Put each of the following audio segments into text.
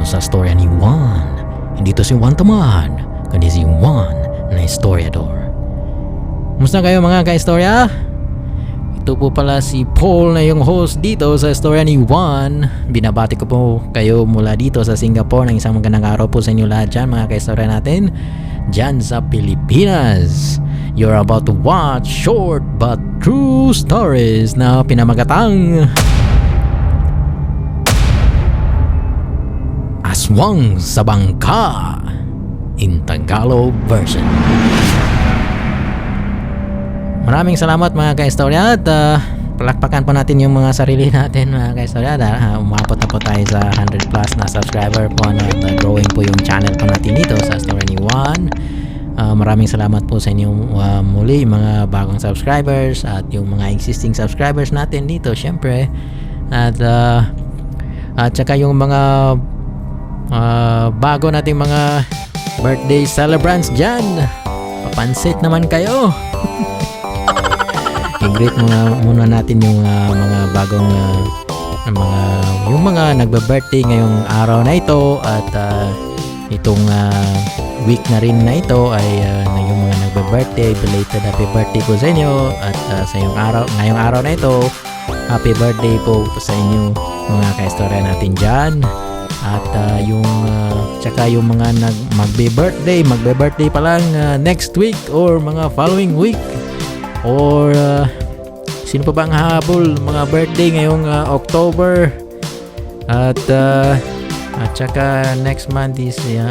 sa storya ni Juan. Hindi to si Juan Tamad, kundi si Juan na historiador. Kumusta kayo mga ka-istorya? Ito po pala si Paul na yung host dito sa storya ni Juan. Binabati ko po kayo mula dito sa Singapore ng isang magandang araw po sa inyo lahat dyan mga ka-istorya natin dyan sa Pilipinas. You're about to watch short but true stories na pinamagatang Aswang sa Bangka in Tagalog version. Maraming salamat mga ka-istorya at palakpakan po natin yung mga sarili natin mga ka-istorya. Umabot na po tayo sa 100 plus na subscriber po na growing po yung channel po natin dito sa Story ni Juan. Maraming salamat po sa inyo muli mga bagong subscribers at yung mga existing subscribers natin dito syempre. At saka yung mga bago nating mga birthday celebrants dyan, papansit naman kayo. I-greet muna natin yung mga bagong yung mga nagbe-birthday ngayong araw na ito at itong week na rin na ito ay yung mga nagbe-birthday, belated happy birthday po sa inyo at sa ngayong araw na ito, happy birthday po sa inyo mga ka-istorya natin dyan. At tsaka yung mga magbe-birthday pa lang next week or mga following week or sino pa ba ang habol mga birthday ngayong October at tsaka next month is yung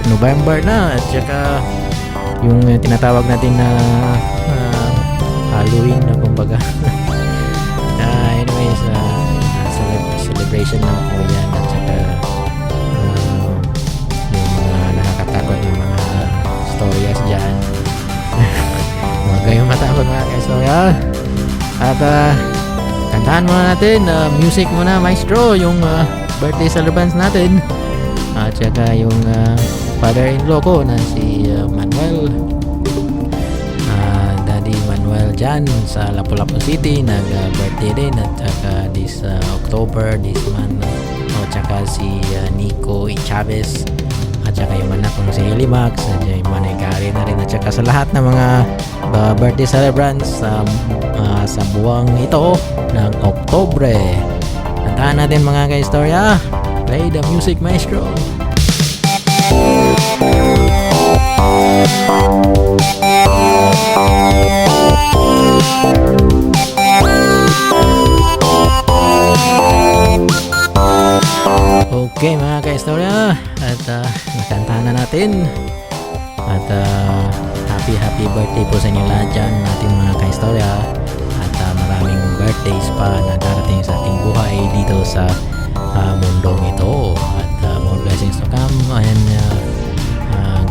November na at tsaka yung tinatawag natin na Halloween na kumbaga. Anyways, celebration lang po yan at saka yung mga nakakatakot ng mga stories dyan. Huwag kayong matakot mga ka-istorya at kantahan muna natin music muna maestro yung birthday celebrants natin at saka yung father-in-law ko na si Manuel, Daddy Manuel dyan sa Lapu-Lapu City nag-birthday din at saka this October this month at saka si Nico Chavez at saka yung anak kong si Helimax at yung manay-gari na rin at saka sa lahat ng mga birthday celebrants sa buwang ito ng Oktobre. Kantahan natin mga ka-istorya. Play the music maestro. Okay mga ka-istorya at nakantahan na natin at happy birthday po sa inyo lahat dyan nating mga ka-istorya at maraming birthdays pa na darating sa ating buhay dito sa mundong ito at more blessings to come and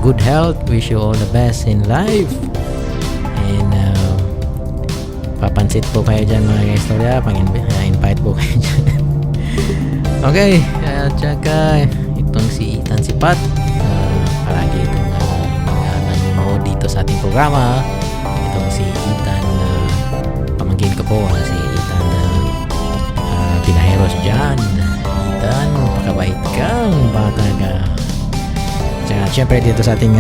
good health. Wish you all the best in life and papansit po kayo dyan mga ka-istorya, invite po kayo dyan. Okay, at saka itong si Ethan Sipat palagi itong nanonood dito sa ating programa. Itong si Ethan pamangkin ko po si Ethan Pinaheros dyan. Ethan, pakabait kang bata ka. At syempre dito sa ating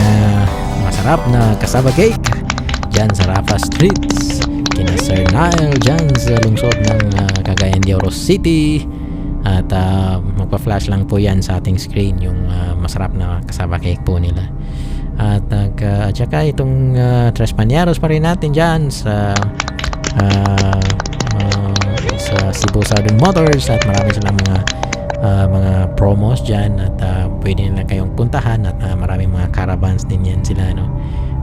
masarap na cassava cake dyan sa Rafa Streets kina Sir Nile dyan sa lungsod ng Cagayan de Oro City. At magpa-flash lang po yan sa ating screen yung masarap na cassava cake po nila. At saka itong Tres Pañeros pa rin natin dyan sa Cebu Southern Motors at marami silang mga promos dyan at pwede nila kayong puntahan at maraming mga caravans din yan sila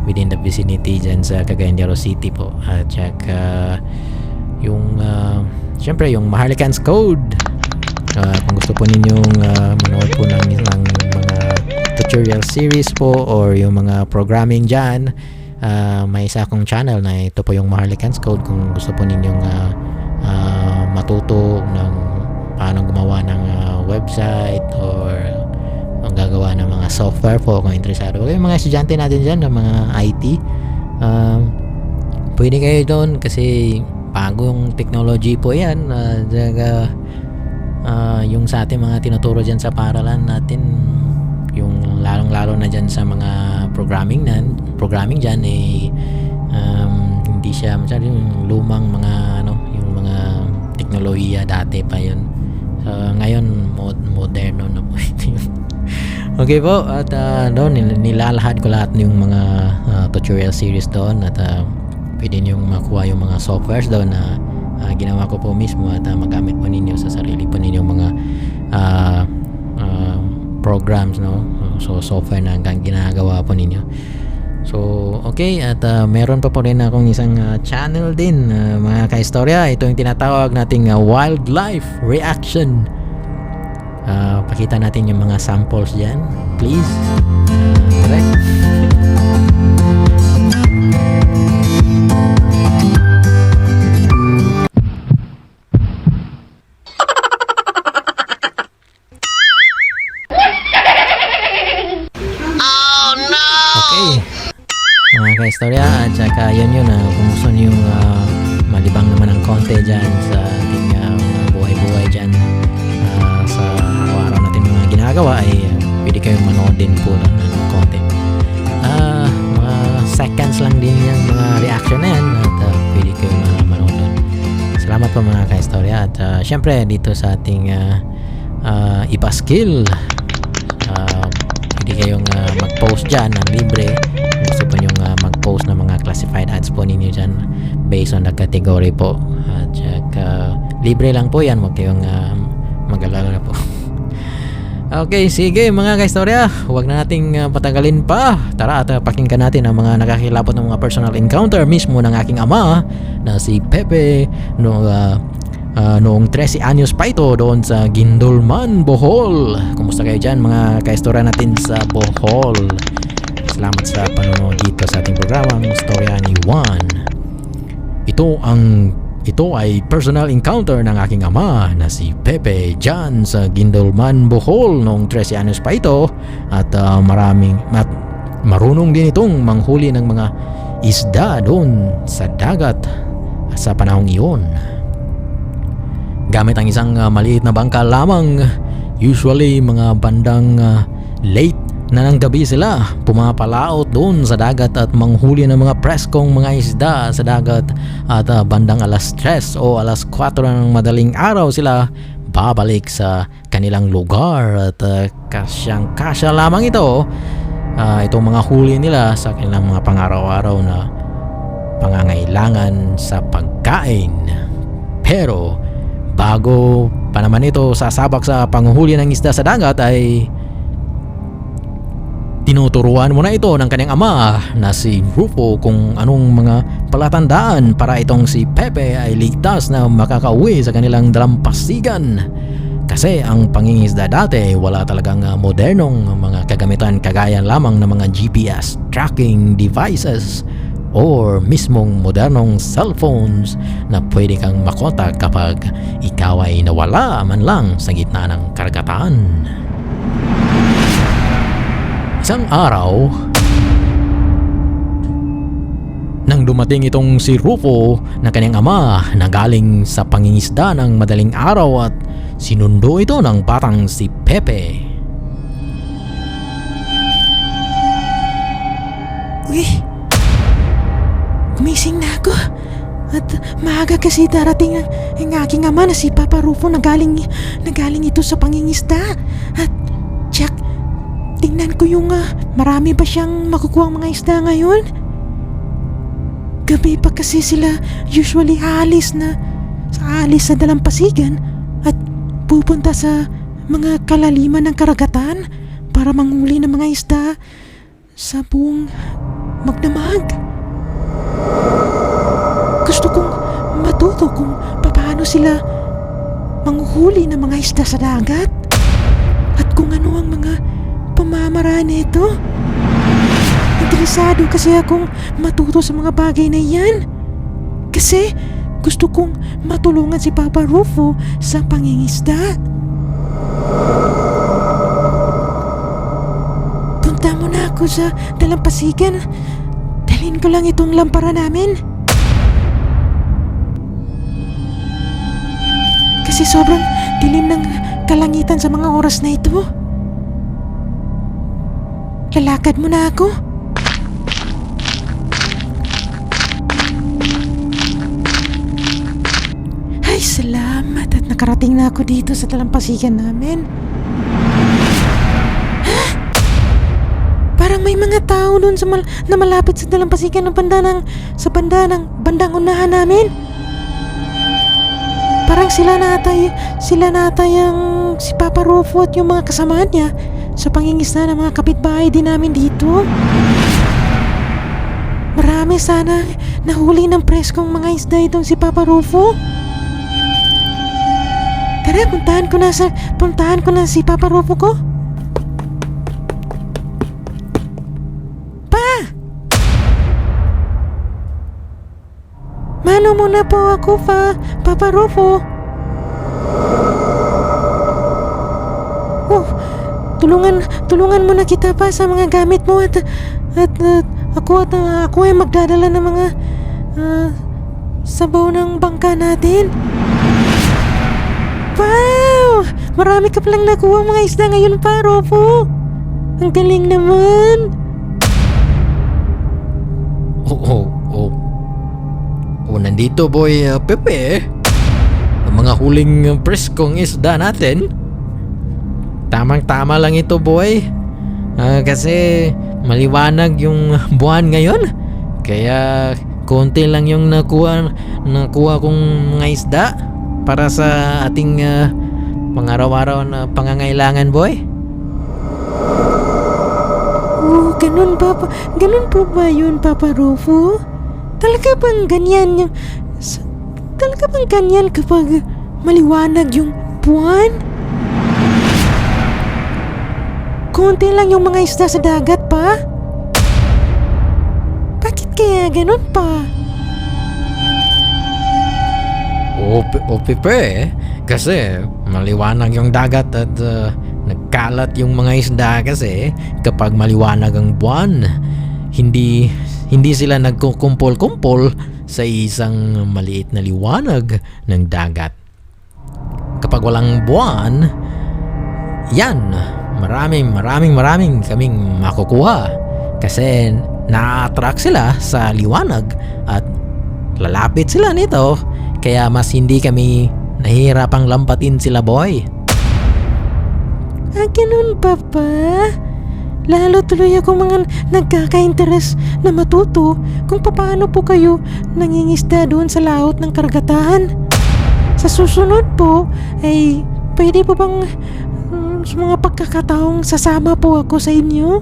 within the vicinity dyan sa Cagayan de Oro City po. At saka yung syempre yung Maharlikan's Code. Kung gusto po ninyong manood po ng mga tutorial series po or yung mga programming dyan, may isa akong channel na ito po yung Maharlikan's Code. Kung gusto po ninyong matuto ng paano gumawa ng website or ang gagawa ng mga software po kung interesado kayo mga estudyante natin dyan ng mga IT, pwede kayo doon kasi bagong technology po yan. yung sa ating mga tinuturo dyan sa paaralan natin, yung lalong-lalo na dyan sa mga programming dyan, hindi siya masyado yung lumang mga yung mga teknolohiya dati pa yun. Ngayon moderno na po ito yun. Okay po, at doon nilalahad ko lahat yung mga tutorial series doon, at pwede niyong makuha yung mga softwares doon na ginawa ko po mismo, at magamit po ninyo sa sarili po ninyong mga programs, no? So software na ginagawa po ninyo. So okay, at meron pa po rin akong isang channel din, mga kaistorya. Ito yung tinatawag nating wildlife reaction. Pakita natin yung mga samples dyan, please. Correct. Mga kaistorya, at saka yun kung gusto nyo malibang naman ng konti dyan sa ating buhay-buhay dyan, sa araw-araw natin mga ginagawa, ay pwede kayong manood din po ng konti. Mga seconds lang din yung mga reaction na yan, at pwede kayong manood doon. Salamat po mga kaistorya, at syempre dito sa ating ipaskill, pwede kayong mag-post dyan ng libre. Gusto po nyong mag-post ng mga classified ads po ninyo dyan based on the category po, at saka libre lang po yan, huwag kayong mag-alala po. Okay, sige mga kaistorya, huwag na nating patagalin pa. Tara at pakinggan natin ang mga nakakilapot ng mga personal encounter mismo ng aking ama na si Pepe noong 13 anyos pa ito doon sa Guindolman, Bohol. Kumusta kayo dyan mga kaistorya natin sa Bohol? Salamat sa panonood dito sa ating programang Storya ni Juan. Ito ay personal encounter ng aking ama na si Pepe dyan sa Guindolman, Bohol noong 13 anyos pa ito, at marunong din itong manghuli ng mga isda doon sa dagat sa panahong iyon. Gamit ang isang maliit na bangka lamang, usually mga bandang late na ng gabi sila pumapalaot doon sa dagat at manghuli ng mga preskong mga isda sa dagat, at bandang alas 3 o alas 4 ng madaling araw sila babalik sa kanilang lugar, at kasyang-kasya lamang itong mga huli nila sa kanilang mga pangaraw-araw na pangangailangan sa pagkain. Pero bago pa naman ito sasabak sa panghuli ng isda sa dagat, ay tinuturuan mo na ito ng kanyang ama na si Rufo kung anong mga palatandaan para itong si Pepe ay ligtas na makakauwi sa kanilang dalampasigan. Kasi ang pangingisda dati wala talagang modernong mga kagamitan kagaya lamang ng mga GPS tracking devices or mismong modernong cellphones na pwede kang makontak kapag ikaw ay nawala man lang sa gitna ng karagatan. Isang araw, nang dumating itong si Rufo na kanyang ama na galing sa pangingisda ng madaling araw, at sinundo ito ng batang si Pepe. Uy, gumising na ako. At maaga kasi darating ang aking ama na si Papa Rufo na galing ito sa pangingisda. At Jack, tingnan ko yung marami ba siyang makukuha mga isda ngayon? Gabi pa kasi sila usually aalis sa dalampasigan at pupunta sa mga kalaliman ng karagatan para manghuli ng mga isda sa buong magdamag. Gusto kong matuto kung paano sila manghuli ng mga isda sa dagat at kung ano ang mga pamamaraan nito. Interesado kasi akong matuto sa mga bagay na yan. Kasi gusto kong matulungan si Papa Rufo sa pangingisda. Punta muna ako sa dalampasigan. Dalhin ko lang itong lampara namin. Kasi sobrang dilim ng kalangitan sa mga oras na ito. Lalakad muna ako. Ay, salamat at nakarating na ako dito sa dalampasigan namin. Ha? Parang may mga tao doon na malapit sa dalampasigan ng bandang unahan namin. Parang sila nata yung si Papa Rufo at yung mga kasama niya sa pangingisda ng mga kapitbahay din namin dito. Marami sana nahuli ng preskong mga isda itong si Papa Rufo. Tara, puntahan ko na si Papa Rufo ko. Mano muna po ako, Papa Rufo. Oh, tulungan muna kita pa sa mga gamit mo at ako ay magdadala ng mga sabaw ng bangka natin. Wow! Marami ka palang nakuha mga isda ngayon, Pa Rufo. Ang galing naman. Nandito boy, Pepe. Ang mga huling preskong isda natin. Tamang-tama lang ito boy. Kasi maliwanag yung buwan ngayon. Kaya konti lang yung nakuha kong mga isda para sa ating pang-araw-araw na pangangailangan boy. Oh, ganun po ba yun, Papa Rufo? Talaga bang ganyan kapag maliwanag yung buwan? Konti lang yung mga isda sa dagat pa? Bakit kaya ganun pa? Pepe, kasi maliwanag yung dagat at nagkalat yung mga isda kasi kapag maliwanag ang buwan, hindi sila nagkukumpol-kumpol sa isang maliit na liwanag ng dagat. Kapag walang buwan, yan, maraming kaming makukuha kasi na-attract sila sa liwanag at lalapit sila nito kaya mas hindi kami nahihirapang lampatin sila boy. Ganun pa? Lalo tuloy akong mga nagkaka-interes na matuto kung paano po kayo nangingisda doon sa laot ng karagatan. Sa susunod po ay pwede po bang sa mga pagkakataong sasama po ako sa inyo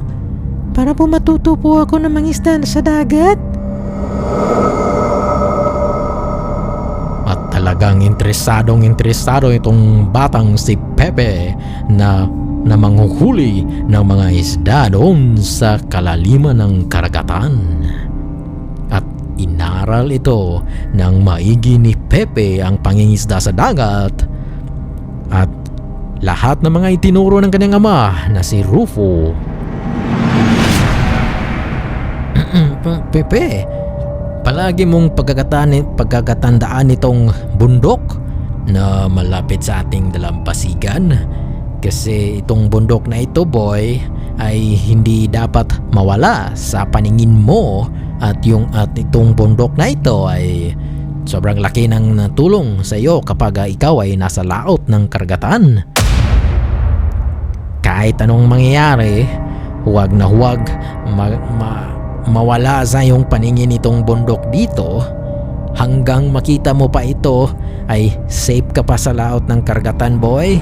para po matuto po ako ng mangisda sa dagat? At talagang interesado itong batang si Pepe na manghuhuli ng mga isda doon sa kalaliman ng karagatan. At inaral ito ng maigi ni Pepe ang pangingisda sa dagat at lahat ng mga itinuro ng kanyang ama na si Rufo. Pepe, palagi mong pagkakatandaan itong bundok na malapit sa ating dalampasigan. Kasi itong bundok na ito boy ay hindi dapat mawala sa paningin mo at itong bundok na ito ay sobrang laki ng tulong sa iyo kapag ikaw ay nasa laot ng karagatan. Kahit anong mangyayari, huwag mawala sa iyong paningin itong bundok dito hanggang makita mo pa ito ay safe ka pa sa laot ng karagatan boy.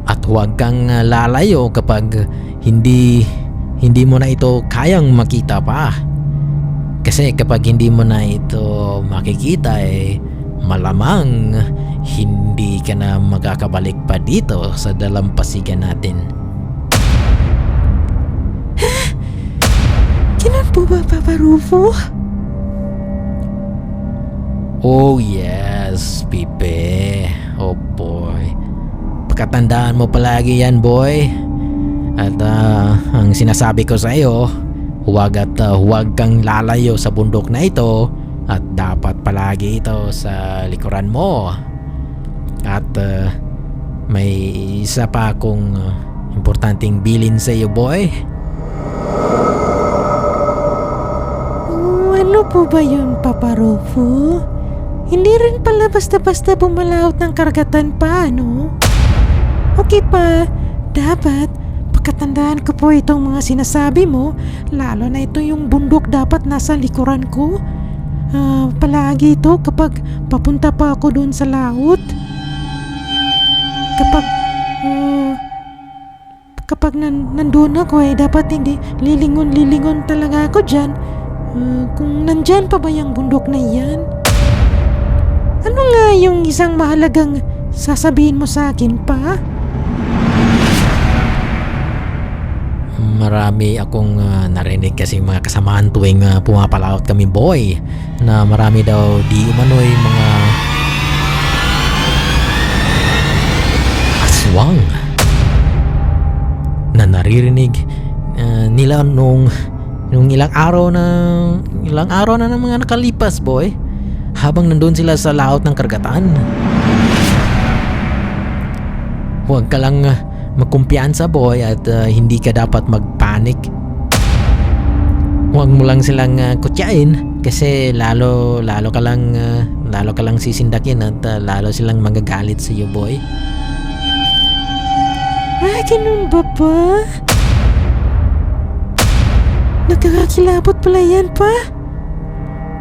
At huwag kang lalayo kapag hindi mo na ito kayang makita pa. Kasi kapag hindi mo na ito makikita malamang hindi ka na makakabalik pa dito sa dalampasigan natin. Ganun po ba, Papa Rufo? Oh yes, Pipe. Oh boy. Pagkatandaan mo palagi yan boy. At ang sinasabi ko sa iyo, huwag kang lalayo sa bundok na ito At dapat palagi ito sa likuran mo. At may isa pa akong importanteng bilin sa iyo, boy. Ano po ba yun, Papa Rufo? Hindi rin pala basta-basta bumalaot ng karagatan pa, ano? Okay pa, dapat pagkatandaan ko po itong mga sinasabi mo, lalo na ito yung bundok dapat nasa likuran ko. Palagi ito kapag papunta pa ako doon sa laut. Kapag nandun ako dapat hindi lilingon talaga ako dyan. Kung nandyan pa ba yung bundok na iyan? Ano nga yung isang mahalagang sasabihin mo sa akin pa? Marami akong narinig kasi mga kasamaan tuwing pumapalaot kami, boy, na marami daw di umano'y mga aswang na naririnig nila nung ilang araw na ng mga nakalipas, boy, habang nandun sila sa laot ng karagatan. Huwag ka lang magkumpiyansa, boy, at hindi ka dapat magpanik. Huwag mo lang silang kutyain kasi lalo ka lang sisindakin at lalo silang magagalit sa iyo, boy. Ganun ba pa? Nagkakakilabot pala yan pa?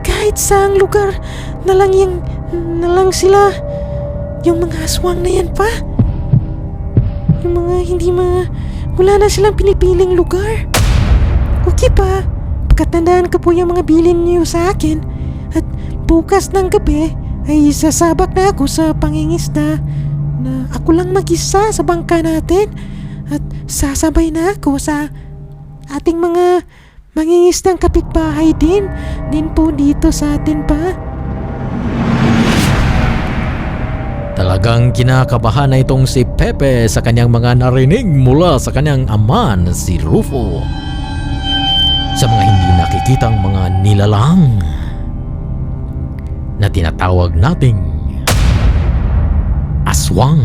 Kahit saang lugar na lang sila, yung mga aswang na yan pa? Yung mga wala na silang pinipiling lugar. Okay pa, pagkatandaan ko po yung mga bilin niyo sa akin at bukas ng gabi ay sasabak na ako sa pangingisda na ako lang mag-isa sa bangka natin at sasabay na ako sa ating mga mangingisdang kapitbahay din po dito sa atin pa. Talagang kinakabahan na itong si Pepe sa kanyang mga narinig mula sa kanyang ama na si Rufo. Sa mga hindi nakikitang mga nilalang na tinatawag nating aswang.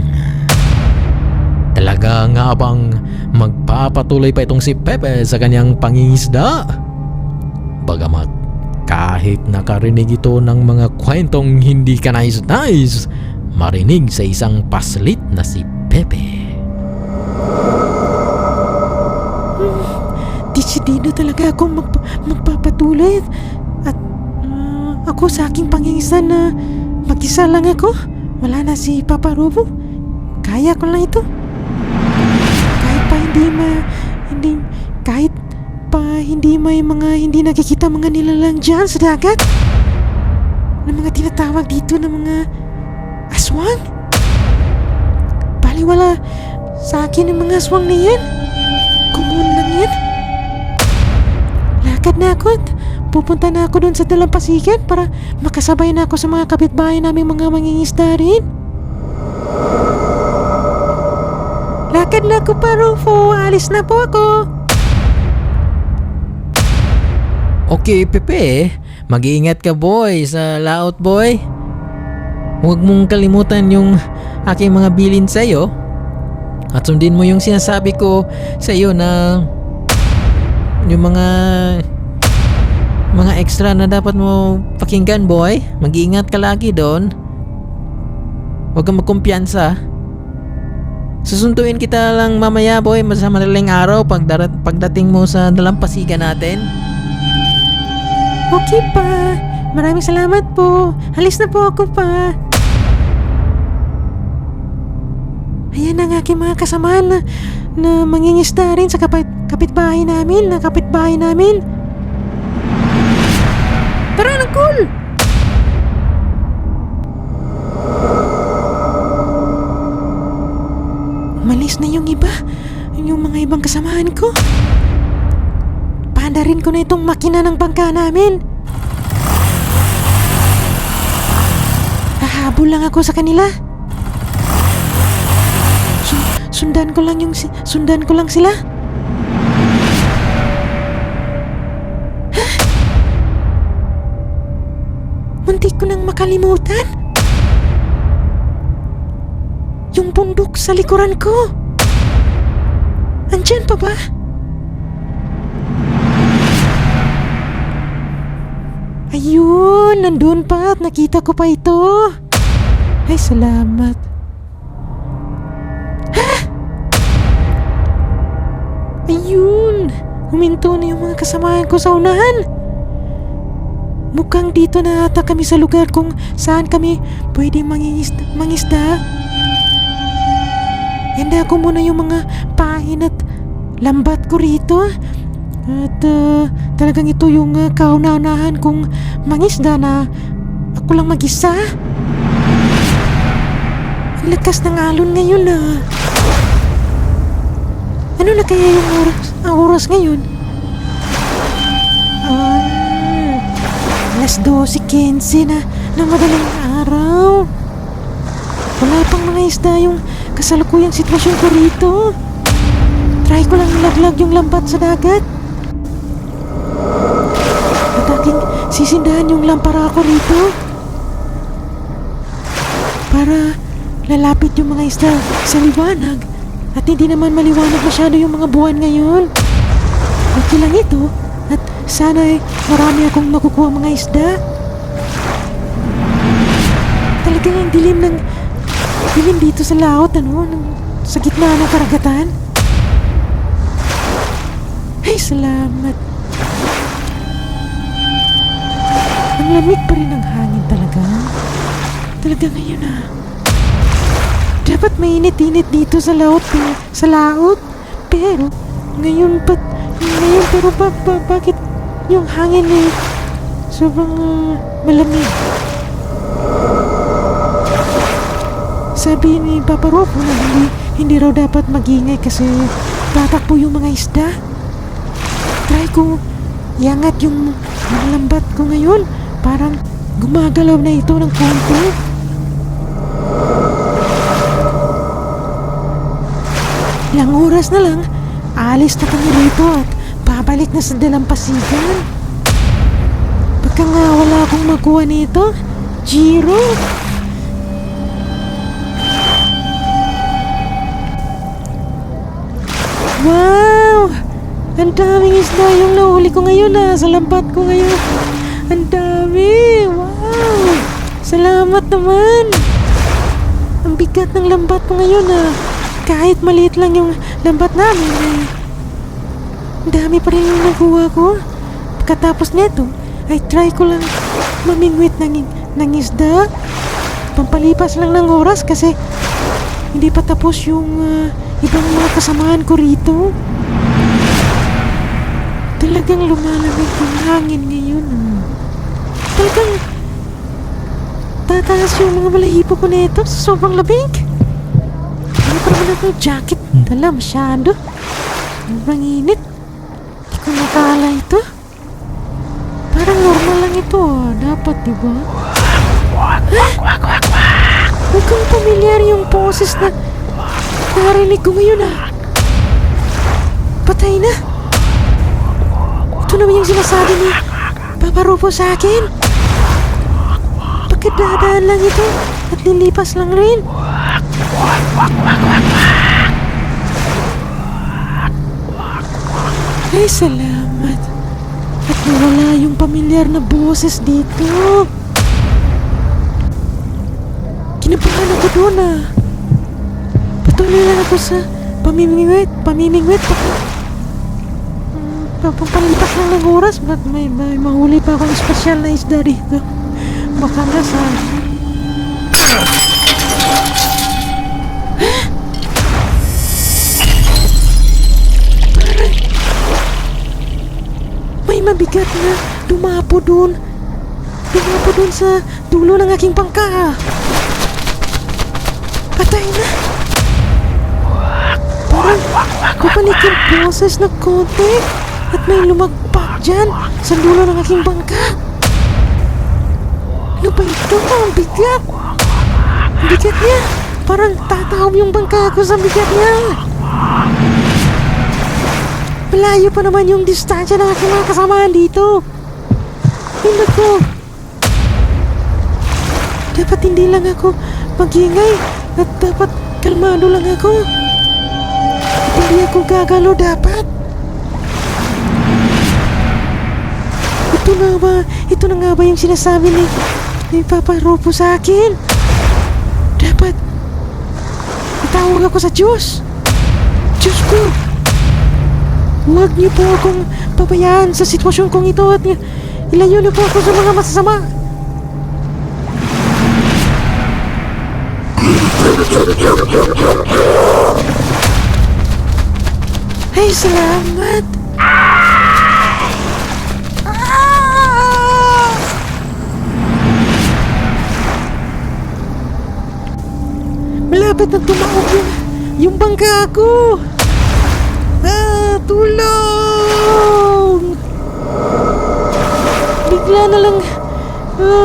Talaga nga bang magpapatuloy pa itong si Pepe sa kanyang pangingisda? Bagamat kahit nakarinig ito ng mga kwentong hindi kanais-nais marinig sa isang paslit na si Pepe. Desidido talaga akong magpapatuloy at ako sa aking pangingisda na mag-isa lang ako. Wala na si Papa Rufo. Kaya ko lang ito. Kahit pa hindi may mga hindi nakikita mga nilalang dyan sa dagat na mga tinatawag dito na mga aswang. Baliwala sa akin yung mga aswang na yan. Kumun lang yan. Lakad na ako at pupunta na ako doon sa dalampasigan para makasabay na ako sa mga kapitbahay namin mga mangingisda rin. Lakad na ako pa, Rufo. Alis na po ako. Okay, Pepe. Mag-iingat ka, boy, sa laot, boy. Huwag mong kalimutan yung aking mga bilin sa iyo. At sundin mo yung sinasabi ko sa iyo na yung mga extra na dapat mo pakinggan, boy. Mag-iingat ka lagi doon. Huwag kang magkumpiyansa. Susunduin kita lang mamaya, boy, sa madaling araw pagdating mo sa dalampasigan natin. Okay pa. Maraming salamat po. Alis na po ako pa. Ayan ang aking mga kasamahan na mangingisda rin sa kapitbahay namin. Tara na, cool! Umalis na yung iba. Yung mga ibang kasamahan ko. Paandarin ko na itong makina ng bangka namin. Hahabol lang ako sa kanila. Sundan ko lang sila. makalimutan. Yung bundok sa likuran ko. Andyan pa ba? Ayun, nandun pa at nakita ko pa ito. Ay, salamat. Ha? Ayun, huminto na yung mga kasamahan ko sa unahan. Mukhang dito na ata kami sa lugar kung saan kami pwede mangisda. Handa ko muna yung mga pain at lambat ko rito. At talagang ito yung kauna-unahan kong mangisda na ako lang mag-isa. Ang lakas ng alon ngayon Ano na kaya yung ang oras ngayon? Alas 12:15 na ng madaling araw. Wala pang mga isda yung kasalukuyang sitwasyon ko rito. Try ko lang ilaglag yung lambat sa dagat. At aking sisindahan yung lampara ko rito para lalapit yung mga isda sa liwanag at hindi naman maliwanag masyado yung mga buwan ngayon. Okay lang ito at sana'y marami akong makukuha mga isda. Talagang ang dilim dito sa laot, sa gitna ng karagatan. Ay, salamat. Ang lamig pa rin ng hangin talaga. Talaga ngayon Dapat mainit-init dito sa laot. Pero ngayon bakit yung hangin sobrang malamig? Sabi ni Papa Ropo na hindi raw dapat magingay kasi tatakbo yung mga isda. Try ko iangat yung lambat ko ngayon. Parang gumagalaw na ito ng konti. Ilang oras na lang, alis na kami rito at babalik na sa dalampasigan. Baka nga wala akong makuha nito. Jiro. Wow! Ang daming isda yung nahuli ko ngayon sa lambat ko ngayon. Ang dami! Wow! Salamat naman! Ang bigat ng lambat ko ngayon Kahit maliit lang yung lambat namin ang dami pa rin yung nakuha ko. Pagkatapos neto ay try ko lang mamingwit ng isda. Pampalipas lang ng oras kasi hindi pa tapos yung ibang mga kasamaan ko rito. Talagang lumalamig yung hangin ngayon. Talagang tataas yung mga balahibo ko nito sa sobrang lamig. Ano pa naman ako jacket? Dala masyado. Sobrang init. Hindi ko nakala ito. Parang normal lang ito dapat, diba? Mukhang pamilyar yung boses na narinig ko ngayon Patay na. Ito naman yung sinasabi ni Papa Ropo sa akin. Pagkadadaan lang ito at lilipas lang rin. Ay, salamat. At nawala yung pamilyar na boses dito. Kinabahan ako doon Patuloy lang ako sa pamimingwit. Pampalipas lang ng oras. Ba't may mahuli pa akong espesyal na isda dito. Baka nasa may mabigat na dumapo doon sa dulo ng aking bangka. Patay na. Parang kapalik yung boses na konti at may lumagpak dyan sa dulo ng aking bangka. Ano ba ito? Ang bigat. Ang bigat niya. Parang tatahom yung bangka ko sa bigat niya. Malayo pa naman yung distansya ng aking mga kasamaan dito. Hindi ko. Dapat hindi lang ako magingay at dapat kalmado lang ako. At hindi ako gagalo dapat. Ito na nga ba yung sinasabi ni Papa Ropo sa akin? Dapat itawag ako sa Diyos. Diyos ko, huwag niyo po akong pabayaan sa sitwasyon kong ito at ilayo niyo po ako sa mga masasama. Ay, salamat. Malapit na tumawag yung bangka ko. Tulong! Bigla na lang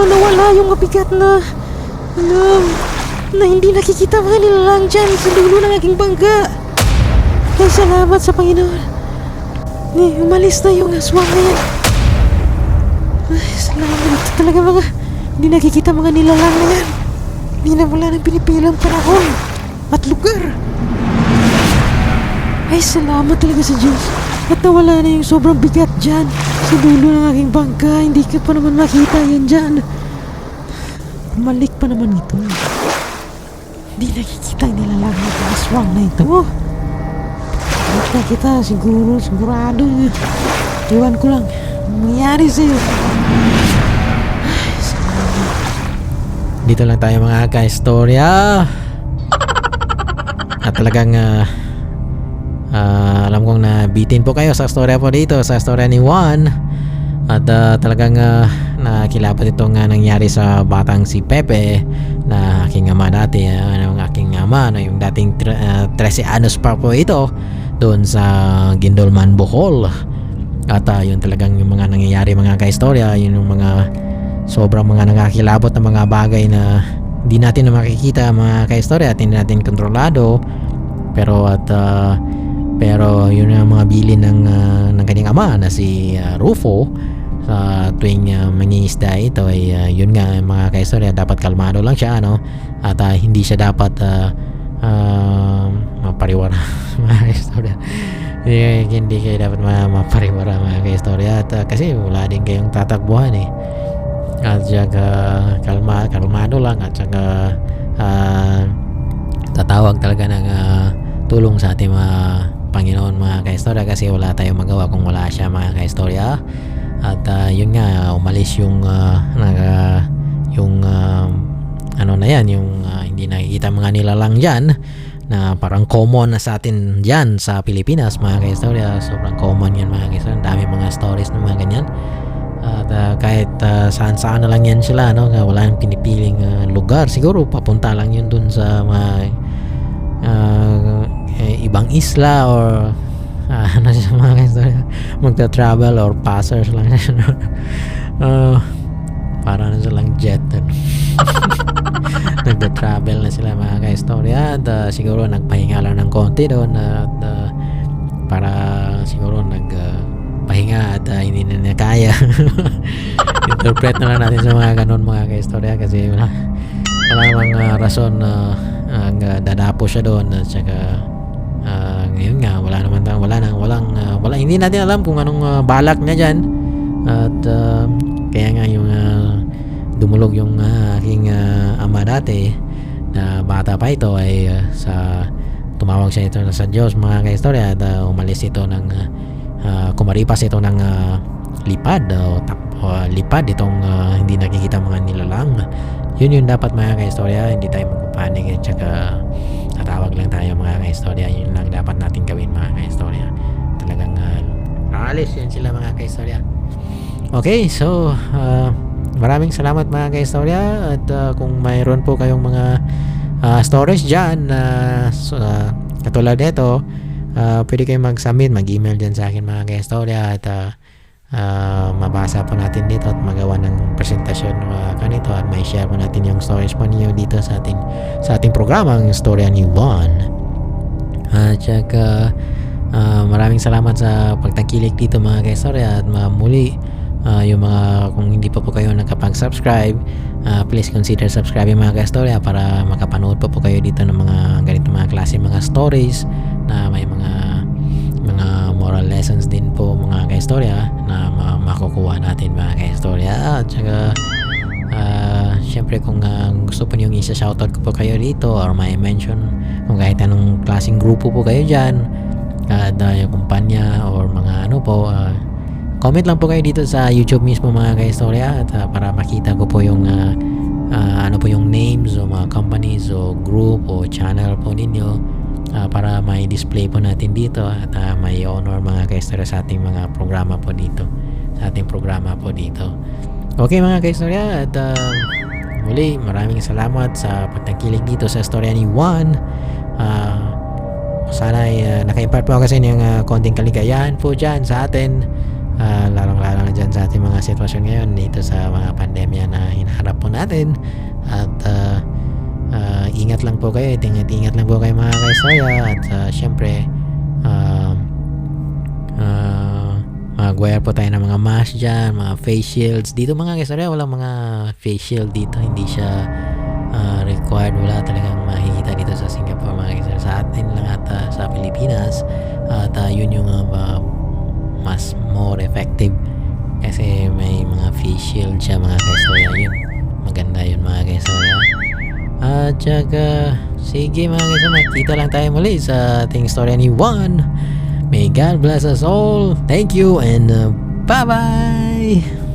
nawala yung mabigat na hindi nakikita mga nilalang dyan sa dulo ng aking bangka. Ay, salamat sa Panginoon. Umalis na yung aswang na yan. Ay, salamat talaga mga hindi nakikita mga nilalang na yan. Hindi na wala ng pinipilang panahon at lugar. Ay, salamat talaga sa Diyos. At nawala na yung sobrang bigat dyan sa dulo ng aking bangka. Hindi ka pa naman makita yan dyan. Malik pa naman ito. Hindi nakikita yung nilalang na aswang na ito. Nakita kita, sigurado. Iwan ko lang ang nangyari sa'yo. Ay, salamat. Dito lang tayo mga ka-istorya. At talagang alam kong nabitin po kayo sa storya po dito, sa storya ni Juan. At talagang nakilapat itong nangyari sa batang si Pepe na aking ama dati. Ang aking ama, yung dating 13 anos pa po ito doon sa Gindolman, Bohol. At yun talagang yung mga nangyayari mga ka-istorya, yun yung mga sobrang mga nakakilabot na mga bagay na hindi natin na makikita mga ka-istorya at hindi natin kontrolado. Pero yun ang mga bilin ng kanyang ama na si Rufo sa tuwing mangingisda ito ay yun nga mga ka-istorya, dapat kalmado lang siya at hindi siya dapat mapariwara mga ka-istorya. Hindi kayo dapat mapariwara mga ka-istorya at kasi wala din kayong tatakbuhan at saka kalmado lang at saka tatawag talaga ng tulong sa ating mga Panginoon mga ka-istorya kasi wala tayong magawa kung wala siya mga ka-istorya. At yun nga, umalis yung hindi nakikita mga nilalang dyan na parang common na sa atin dyan sa Pilipinas mga ka-istorya. Sobrang common yan mga ka-istorya. Ang dami mga stories na mga ganyan. At kahit saan-saan na lang yan sila, wala nang pinipiling lugar. Siguro papunta lang yun dun sa mga ibang isla or mga ka-istorya, magta-travel or passers lang para na silang jet nagta-travel na sila mga ka-istorya at siguro nagpahinga lang ng konti doon at para siguro nagpahinga at hindi na kaya interpret na lang natin sa mga ganon mga ka-istorya kasi wala namang rason dadapo siya doon at saka ngayon nga wala hindi natin alam kung anong balak niya dyan at kaya nga yung dumulog yung aking ama dati na bata pa ito ay tumawag siya ito sa Diyos mga ka-istorya at umalis ito ng kumaripas ito ng lipad lipad itong hindi nakikita mga nilalang. Yun dapat mga ka-istorya, hindi tayo magpapanig at saka tatawag lang tayo mga ka-istorya. Yun lang dapat natin gawin mga ka-istorya. Talagang aalis yan sila mga ka-istorya. Okay, so maraming salamat mga ka-istorya at kung mayroon po kayong mga stories dyan katulad nito, pwede kayong mag-submit, mag-email dyan sa akin mga ka-istorya at mabasa po natin dito at magawa ng presentasyon kanito at may share po natin yung stories po niyo dito sa ating programang Storya ni Juan. At saka maraming salamat sa pagtangkilik dito mga ka-istorya at muli yung mga, kung hindi pa po kayo nakapag-subscribe, please consider subscribing mga kaistorya para makapanood po kayo dito ng mga ganito mga klase mga stories na may mga moral lessons din po mga kaistorya na makukuha natin mga kaistorya. At saka syempre kung gusto po niyong isa-shoutout ko po kayo dito or may mention kung kahit anong klaseng grupo po kayo dyan, yung kumpanya or mga ano po, comment lang po kayo dito sa YouTube mismo mga kaistorya at para makita ko po yung ano po yung names o mga companies o group o channel po ninyo para may display po natin dito at may honor mga kaistorya sa ating mga programa po dito, sa ating programa po dito. Okay mga kaistorya, at muli maraming salamat sa pagtangkilik dito sa istorya ni Juan. Sana ay naka-impart po kasi ng konting kaligayahan po dyan sa atin, lalong-lalo na dyan sa ating mga sitwasyon ngayon dito sa mga pandemya na hinaharap po natin. At ingat lang po kayo, ingat lang po kayo mga kaistorya. At syempre mag-wear po tayo ng mga mask dyan, mga face shields dito mga kaistorya. Walang mga face shield dito, hindi siya required, wala talagang makikita dito sa Singapore mga kaistorya. Sa atin lang at sa Pilipinas, at yun yung mas more effective kasi may mga face shield siya mga kaistorya. Yun, maganda yun mga kaistorya. At saka sige mga kaistorya, makita lang tayo muli sa ating istorya ni Juan. May God bless us all. Thank you and bye-bye!